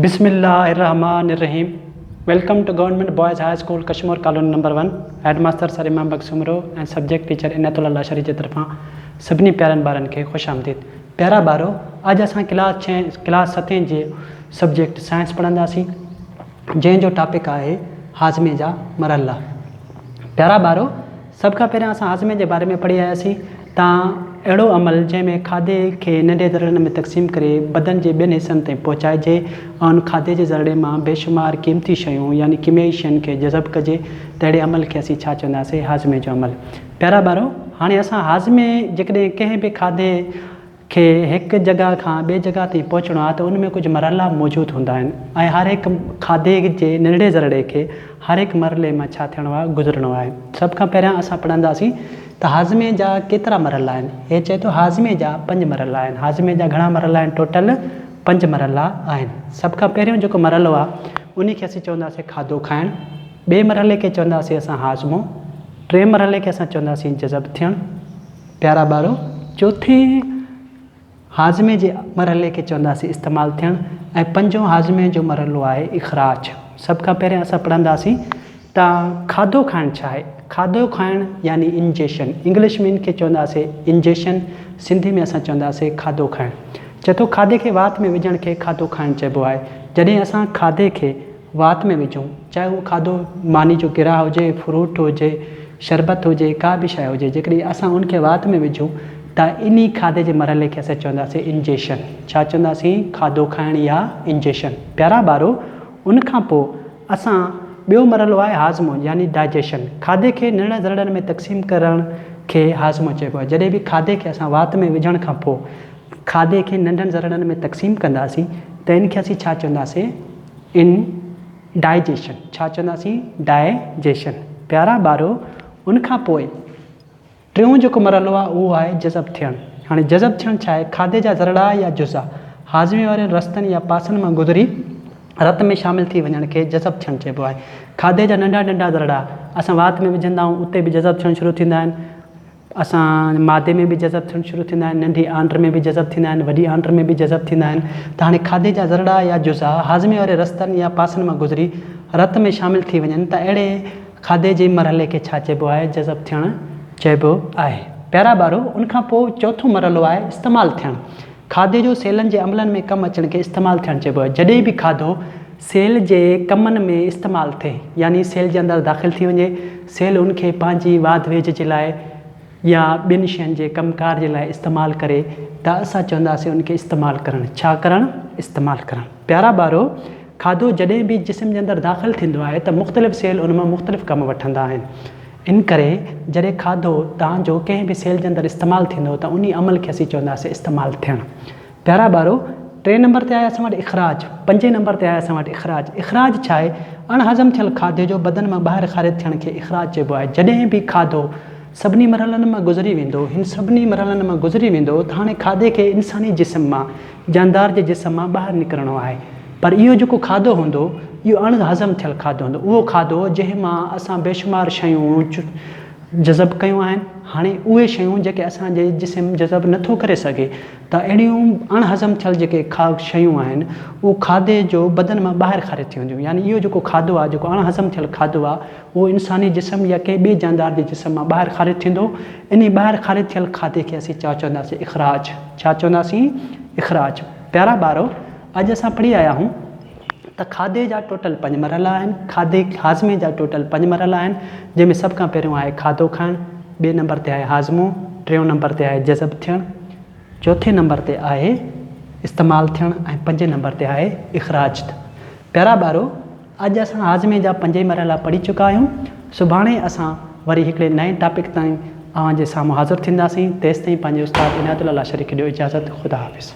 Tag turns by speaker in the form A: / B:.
A: بسم الله الرحمٰن الرحيم welcome to government boys high school Kashmore colony number one head master sir Imam Bakhsh Soomro ۽ subject teacher Inayat Ullah Lashari جي طرفان سڀني پيارن ٻارن کي خوش آمديد پيارا ٻارو اڄ اسان ڪلاس ڇهين ڪلاس ستين جي سبجيڪٽ سائنس پڙهنداسين جنهن جو ٽاپڪ آهي هاضمي جا مرحلا پيارا ٻارو سڀ کان پهريان اسان هاضمي جي باري ۾ پڙهي آياسين ته اهڙو عمل جنهن ۾ کاڌي کي ننڍي ذرڙن ۾ تقسيم ڪري بدن جي ٻين حصن تائين پهچائجي ۽ ان کاڌي جي ذرڙي مان بيشمار قيمتي شيون يعني ڪيميائي شين کي جذب ڪجي ته اهڙي عمل کي اسين ڇا چونداسين هاضمي جو عمل. پيارا ٻارو هاڻي اسان هاضمي جيڪڏهن ڪنهن به کاڌي کي هڪ جڳهه کان ٻي جڳهه تائين پهچڻو آهي ته ان ۾ ڪجهه مرحلا موجود هوندا آهن ۽ هر هڪ کاڌي جي ننڍڙي ذرڙي کي هر هڪ مرحلي مان ڇا ٿيڻو آهي گذرڻو آهي. سڀ کان پهريان اسان پڙهنداسين ته هاضمي جا ڪيترا مرحلا آهن. هي چئي ٿو هاضمي جا پنج مرحلا آهن. هاضمي جا گهڻا مرحلا آهن ٽوٽل پنج مرحلا آهن. سڀ کان پهريون جيڪو مرحلو آهي انهي کي اسين چونداسين کاڌو کائڻ، ٻئي مرحلي کي چونداسين اسان هاضمو، ٽئين مرحلي کي اسان چونداسين جذب ٿيڻ، پيارا ٻارو! چوٿين هاضمي جي مرحلي کي چونداسين استعمال ٿيڻ ۽ پنجون هاضمي جو مرحلو آهي اخراج. سڀ کان پهريان اسان پڙهنداسين ته کاڌو کائڻ ڇا آهي؟ کاڌو کائڻ يعني انجيشن، انگلش ۾ ان کي چونداسين انجيشن، سنڌي ۾ اسان چونداسين کاڌو کائڻ. چئي ٿو کاڌي کي وات ۾ وجهڻ کي کاڌو کائڻ چئبو آهي. جڏهن اسان کاڌي کي وات ۾ وجهون، چاهي اهو کاڌو ماني جو گراهه هجي، فروٽ هجي، شربت هجي، ڪا به شيء هجي، جيڪڏهن اسان ان کي وات ۾ وجهون ته انهي کاڌي جي مرحلي کي اسان چونداسين انجيشن. ڇا چونداسين؟ کاڌو کائڻ يا انجيشن. پيارا ٻارو! ان کان پوء اسان ٻيو مرحلو آهي هاضمو يعني ڊائجيشن. کاڌي کي ننڍڙن ذرڙن ۾ تقسيم ڪرڻ کي هاضمو چئبو آهي. جڏهن به کاڌي کي اسان وات ۾ وجهڻ کان پوء کاڌي کي ننڍن ذرڙن ۾ تقسيم ڪنداسين ته ان کي اسين ڇا چونداسين؟ ان ڊائجيشن ڇا چونداسين ڊائجيشن پيارا ٻارو ان کان پوء ٽيون جيڪو مرحلو آهي اهو آهي جذب ٿيڻ هاڻي جذب ٿيڻ ڇا آهي کاڌي جا ذرڙا يا جزا هاضمي وارن رستن يا پاسن مان گذري رت ۾ شامل ٿي وڃڻ کي جذب ٿيڻ چئبو آهي کاڌي جا ننڍا ننڍا ذرڙا اسان وات ۾ وجهندا آهيون اتي به جذب ٿيڻ شروع ٿيندا آهن اسان معدي ۾ به جذب ٿيڻ شروع ٿيندا آهن، ننڍي آنڊ ۾ به جذب ٿيندا آهن، وڏي آنڊ ۾ به جذب ٿيندا آهن ته هاڻي کاڌي جا ذرڙا يا جزا هاضمي واري رستن يا پاسن مان گذري رت ۾ شامل ٿي وڃن ته اهڙي کاڌي جي مرحلي کي ڇا چئبو آهي جذب ٿيڻ چئبو آهي. پيارا ٻارو ان کان پوء چوٿون مرحلو آهي استعمال ٿيڻ. کاڌي جو سيلن جي عملن ۾ ڪم اچڻ کي استعمال ٿيڻ چئبو آهي. جڏهن به کاڌو سيل جي ڪمن ۾ استعمال ٿئي يعني سيل جي اندر داخل ٿي وڃي، سيل ان کي پنهنجي واڌ ويجهه جي لاء يا ٻين شين جي ڪم ڪار جي لاء استعمال ڪري ته اسان چونداسين ان کي استعمال ڪرڻ. ڇا ڪرڻ؟ استعمال ڪرڻ. پيارا ٻارو! کاڌو جڏهن به جسم جي اندر داخل ٿيندو آهي ته مختلف سيل ان مان مختلف ڪم وٺندا آهن. ان ڪري جڏهن کاڌو توهان جو ڪنهن به سيل جي اندر استعمال ٿيندو ته انهي عمل کي اسين چونداسين استعمال ٿيڻ. پيارا ٻارو! ٽئين نمبر تي آهي اسان وٽ اخراج. پنجين نمبر تي آهي اسان وٽ اخراج. اخراج ڇا آهي؟ اڻ هضم ٿيل کاڌي جو بدن مان ٻاهر خارج ٿيڻ کي اخراج چئبو آهي. جڏهن به کاڌو سڀني مرحلن مان گذري ويندو، هن سڀني مرحلن مان گذري ويندو ته هاڻي کاڌي کي انساني جسم مان، جاندار جي جسم مان ٻاهر نڪرڻو آهي. پر اهو جيڪو کاڌو هوندو، اهو اڻ هضم ٿيل کاڌو هوندو. اهو کاڌو جنهن مان اسان بيشمار شيون جذب ڪيون آهن. هاڻي اهي شيون جيڪي اسان جي جسم جذب نه ٿو ڪري سگهي ته اهڙيون اڻ هضم ٿيل جيڪي شيون آهن، اهو کاڌي جو بدن مان ٻاهر خارج ٿي وينديون. يعني اهو جيڪو کاڌو آهي، جيڪو اڻ هضم ٿيل کاڌو آهي، اهو انساني جسم يا ڪنهن ٻئي جاندار جي جسم مان ٻاهر خارج ٿيندو. انهي ٻاهر خارج ٿيل کاڌي کي اسين ڇا چونداسين؟ اخراج. ڇا چونداسين؟ اخراج. پيارا ٻارو! اڄ اسان پڙهي آيا آهيون ته کاڌي جا ٽوٽل پنج مرحلا آهن. کاڌي هاضمي جا ٽوٽل پنج مرحلا آهن، جنهن ۾ سڀ کان پهريون آهي کاڌو کائڻ، ٻئي نمبر تي آهي هاضمو، ٽيون نمبر تي آهي جذب ٿيڻ، چوٿين نمبر تي آهي استعمال ٿيڻ ۽ پنجين نمبر تي آهي اخراج. پيارا ٻارو! اڄ اسان هاضمي جا پنجئي مرحلا پڙهي چڪا آهيون. سڀاڻي اسان وري هڪڙي نئين ٽاپڪ تائين اوهان جي سامهون حاضر ٿينداسين. تيستائين پنهنجي استاد عنايت الله لاشاري کي ڏيو اجازت. خدا حافظ.